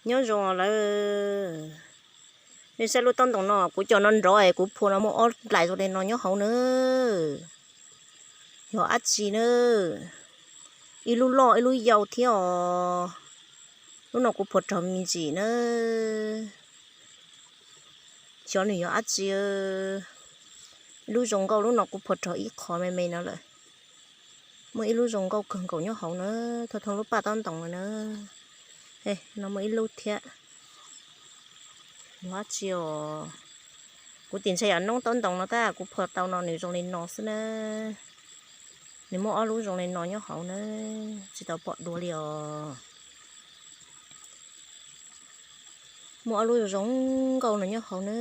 Nyob zoo lawm. Nej saib lub taub ntoos no kuv cog no nrov es kuv phua no muaj ob nplais zoo li no nyob hauv na. Yog dab tsi na? Ib lub loj ib lub yau thiab os. Lub no kuv phua rog me ntsis na. Xyov nws yog dab tsi. Ib lub zoo nkauj, lub no kuv phua rog ib qho me me no lawm. Muaj ib lub zoo nkauj kawg nkaus nyob hauv na, thoob thoob lub paj taub ntoos no na. No muaj ib lub thiab. Yog dab tsi os? Kuv tias ntshai yam noob taub ntoos no tab kuv phua tau no nws zoo li no xwb na. Nws muaj ob lub zoo li no nyob hauv na, tsis tau pom dua li os. Muaj ob lub zoo nkauj no nyob hauv na.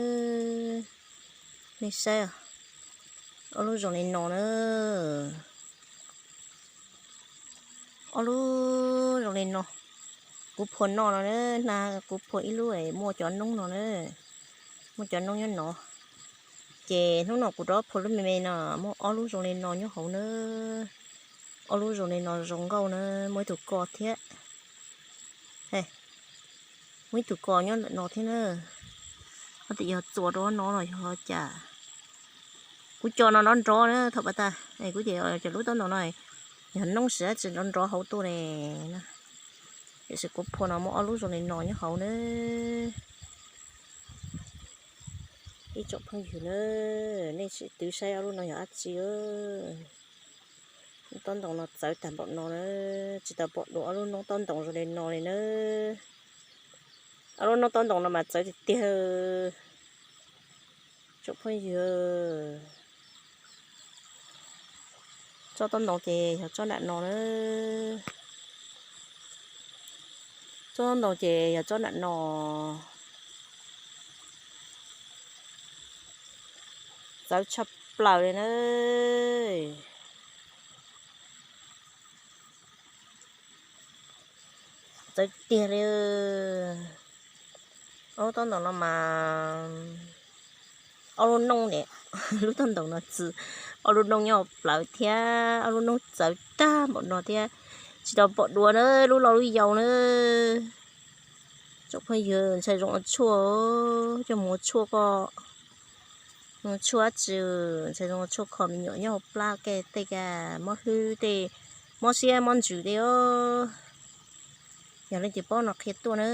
Nej saib, ob lub zoo li no na. Ob lub zoo li no. Kuv phua no no na, kuv phua ib lub muaj cov noob no na, muaj cov noob nyob no. Ces hnub no kuv rov phua lub me me no, muaj ob lub zoo li no nyob hauv na. Ob lub zoo li no zoo nkauj na, muaj ib tug ko thiab. Muaj ib tug ko nyob ntawm no thiab na. Ho tias yog txuas rau no los yog cas? Kuv cog no nrov nrov na thaum pas tas, kuv tias cov lub taub ntoos no yog noob siv dab tsi nrov nrov hauv tuaj ne. Tiam sis kuv phua no muaj ob lub zoo li no nyob hauv na. Ib tsoom phooj ywg na, nej sim twv saib ob lub no yog dab tsi. Taub ntoos no txawv tag npaum no na, tsis tau pom dua ob lub noob taub ntoos zoo li no li na. Ob lub noob taub ntoos no mas txawv tiag tiag. Tsoom phooj ywg, tsob taub ntoos ces yog tsob nram no na. Tsob taub ntoos ces yog tsob nram no. Txawv tshaj plaws li na. Txawv tiag li. Ob lub taub ntoos no mas ob lub noob ne, lub taub ntoos no txwv, ob lub noob nyob plawv thiab ob lub noob txawv tag npaum no thiab. Tsis tau pom dua na, lub loj lub yau na. Tsoom phooj ywg, ntshai zoo ua tshuaj, coj mus ua tshuaj koj, mus ua tshuaj dab tsi, ntshai zoo ua tshuaj kho me nyuam nyob hauv plab tej, mob hlwb tej, mob siab mob ntsws tej os. Yog leej twg paub no qhia tuaj na.